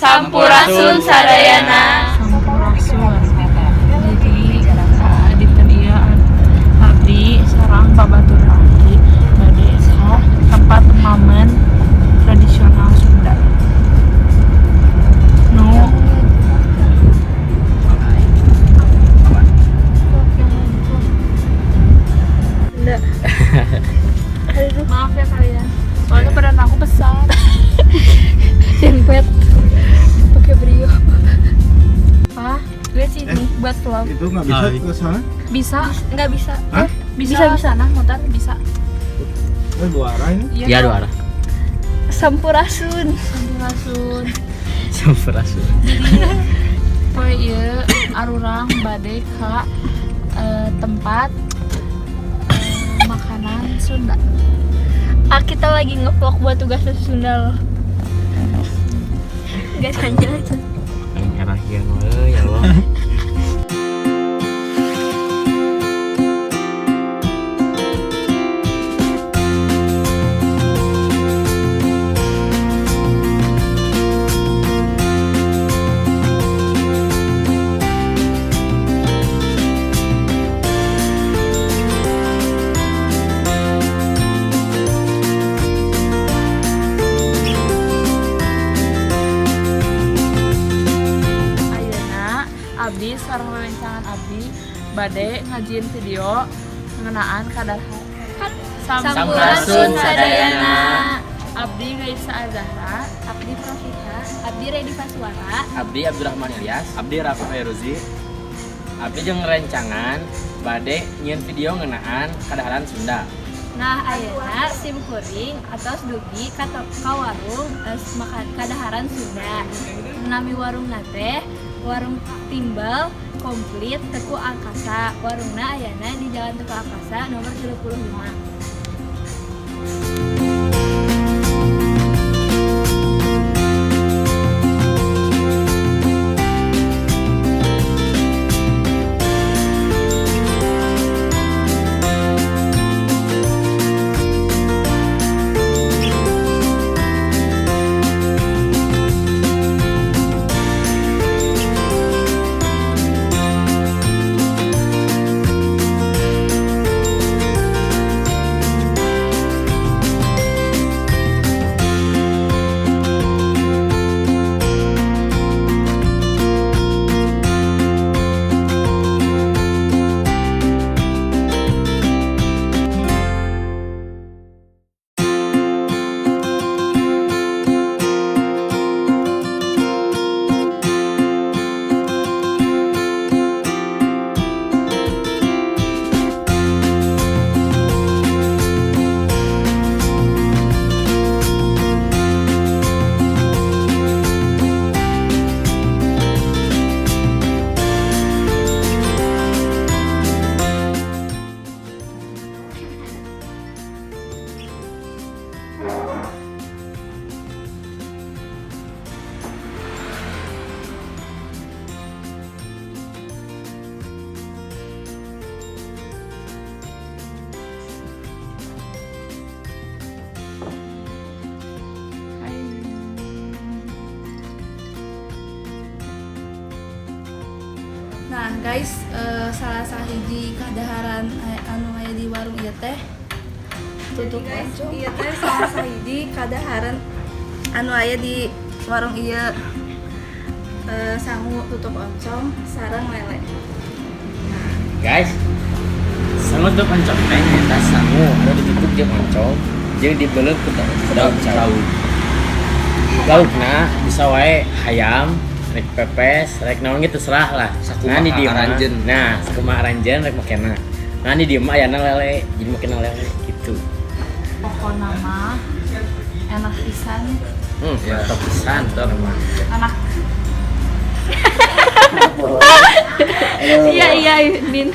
Sampurasun sadayana. Sampurasun. Jadi dinten ieu abdi sareng babaturan abdi bade ka tempat mamen tradisional Sunda. Nu Enggak. Maaf ya kalian. Soalnya badan aku besar. Dempet. Pakai brio. Ah, lihat sini buat vlog. Itu nggak bisa ke sana? Bisa, Enggak bisa. Hah? bisa, Bisa, bisa. Sana mutar bisa. Eh, dua arah ini. Iya, dua arah. Sampurasun. Sampurasun. Sampurasun. Jadi poe ieu arurang bade ka tempat makanan Sunda. Ah, kita lagi ngevlog buat tugas bahasa Sunda loh. Gak tanya aja. Aing arah kieu we ya Allah. Ayeuna abdi sareng rerencangan abdi bade ngajieun video ngeunaan kadahar. Sampurasun sadayana. Abdi Gaisa Azahra, Abdi Profita, Abdi Redi Faswara, Abdi Abdurrahman Ilyas, Abdi Rafa Fairuzi. Abdi jeung rencangan bade nyieun video ngeunaan kadaharan Sunda. Nah, ayeuna sim kuring atos dugi ka ka warung makan kadaharan Sunda. Nami warung teh warung timbel komplit Teku Angkasa. Warungna ayana di Jalan Teku Angkasa nomor 35. Nah guys, salah sahiji kadaharan anu aya di warung ieu teh tutup oncom. Ieu teh salah sahiji kadaharan anu aya di warung ieu, sangu tutup oncom sareng lele. Guys, sangu tutup oncom teh nyaeta sangu anu ditutup jeung oncom jeung dibeleup ku daun cau. Laukna bisa wae hayam, rek pepes, rek naon ge terserah lah. Sakumaha Nah, di dieu mah- aranjeun. Nah, sakumaha aranjeun rek makena. Nah, di dieu mah ayana lele, jadi makena lele gitu. Pokona mah enak pisan. Ya, top pisan mah. Enak. Iya iya Din.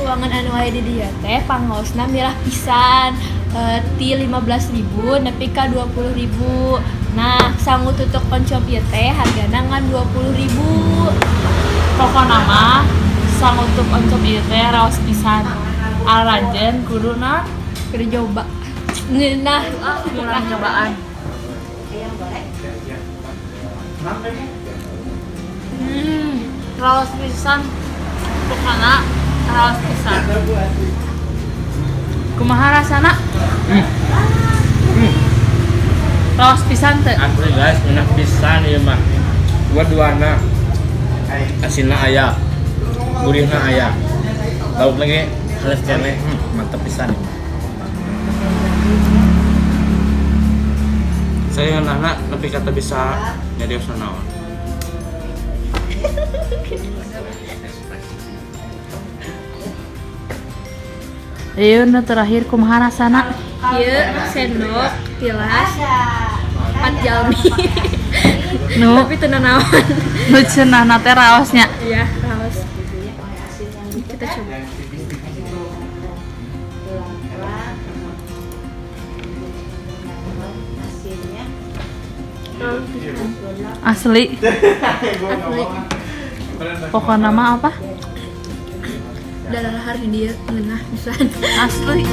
Ruangan anu aya di dieu teh pangaosna mirah pisan. Ti 15.000 nepi ka 20.000. Nah, sangu tutup oncom ieu teh hargana ngan 20.000. Pokona mah sangu tutup oncom ieu teh raos pisan. Aranjeun kuduna Kudu nyoba. Ngeunah. kurang nyobaan. Raos pisan. Pokona raos pisan. Kumaha rasana? Raos pisan teu? Asli guys, enak pisan ieu mah. Dua-duana. Asinna aya, gurihna aya. Lauk lagi halus keneh, mantep pisan ieu mah. Saya nana lebih kata bisa jadi naon. Ieu nu terakhir kumaha rasana? Ieu sendok tilas 4 jalmi. Nu Tapi teu nanaon. nu cenahna teh raosnya. Iya, raos. Kita coba. Asli. Asli. Pokokna mah apa? Darah hari dia ngeunah pisan. Asli.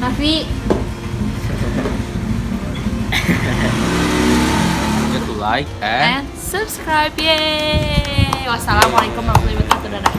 Raffi, Don't forget to like and And subscribe. Yeay. Wassalamualaikum warahmatullahi wabarakatuh. Dadah.